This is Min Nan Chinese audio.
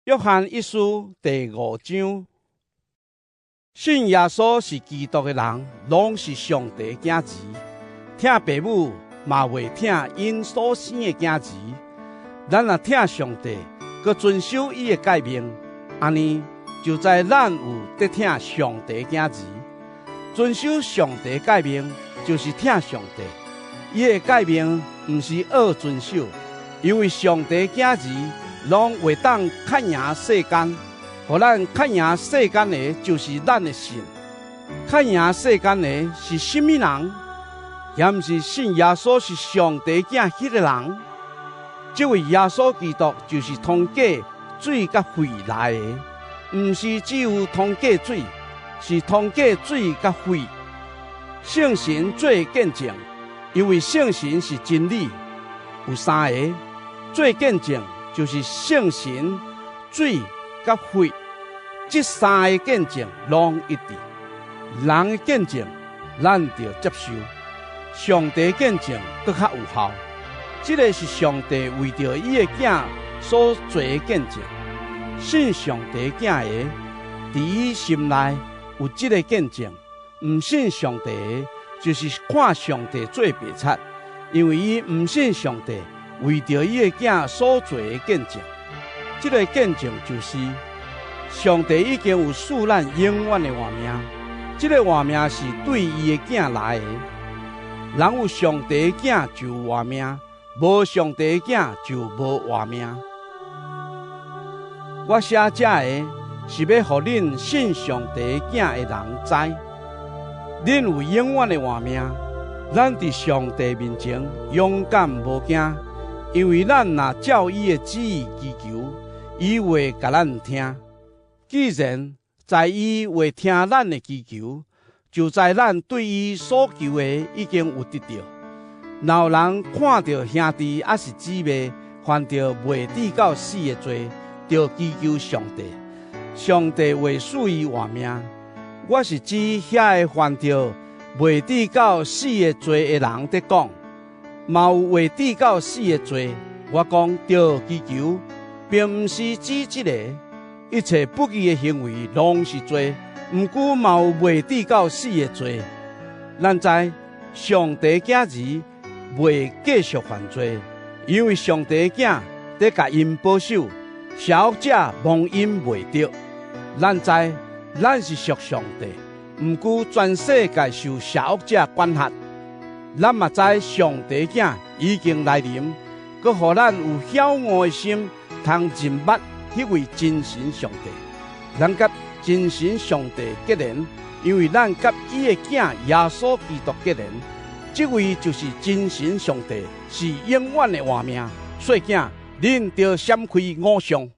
約翰一書第五章，信耶穌是基督的人，攏是上帝囝兒。疼爸母嘛袂疼𪜶所生的囝兒。咱若疼上帝，閣遵守伊的誡命，按呢就知咱有佇疼上帝囝兒。遵守上帝誡命，就是疼上帝。伊的誡命毋是惡遵守，因為上帝囝兒攏會當較贏世間，予咱較贏世間的，就是咱的信。較贏世間的是啥物人？抑毋是信耶穌是上帝囝彼个人？這位耶穌基督就是通過水佮血來的，毋是只有通過水，是通過水佮血。聖神做見證，因為聖神是真理。有三个做見證，就是聖神、水佮血，這三个見證攏一致。人的見證，咱著接受；上帝見證閣較有效。這个是上帝為著伊的囝所做的見證。信上帝囝的，佇伊心內有這个見證；毋信上帝的，就是看上帝做白賊，因為伊毋信上帝為著伊的囝所做的見證。這个見證就是，上帝已經有賜咱永遠的活命，這个活命是對伊的囝來的。人有上帝的囝就有活命，無上帝的囝就無活命。我寫這个是欲予恁信上帝囝的人知，恁有永遠的活命。咱佇上帝面前勇敢無驚，因為咱若照伊的旨意祈求，伊會共咱聽。既然知伊會聽咱的祈求，就知咱對伊所求的已經有得著。若有人看著兄弟抑是姊妹犯著袂致到死的罪，著祈求上帝，上帝會賜伊活命。我是指遐个犯著袂致到死的罪的人佇講，嘛有會致到死的罪。我講著祈求，並毋是指這个。一切不義的行為攏是罪，毋過嘛有袂致到死的罪。咱知上帝囝兒袂繼續犯罪，因為上帝囝佇共𪜶保守，邪惡者摸𪜶袂著。咱知咱是屬上帝，毋過全世界受邪惡者管轄。咱嘛知上帝囝已經來臨，閣予咱有曉悟的心，通認捌彼位真神上帝。咱佮真神上帝結連，因為咱佮伊的囝耶穌基督結連。這位就是真神上帝，是永遠的活命。細囝，恁著閃開偶像。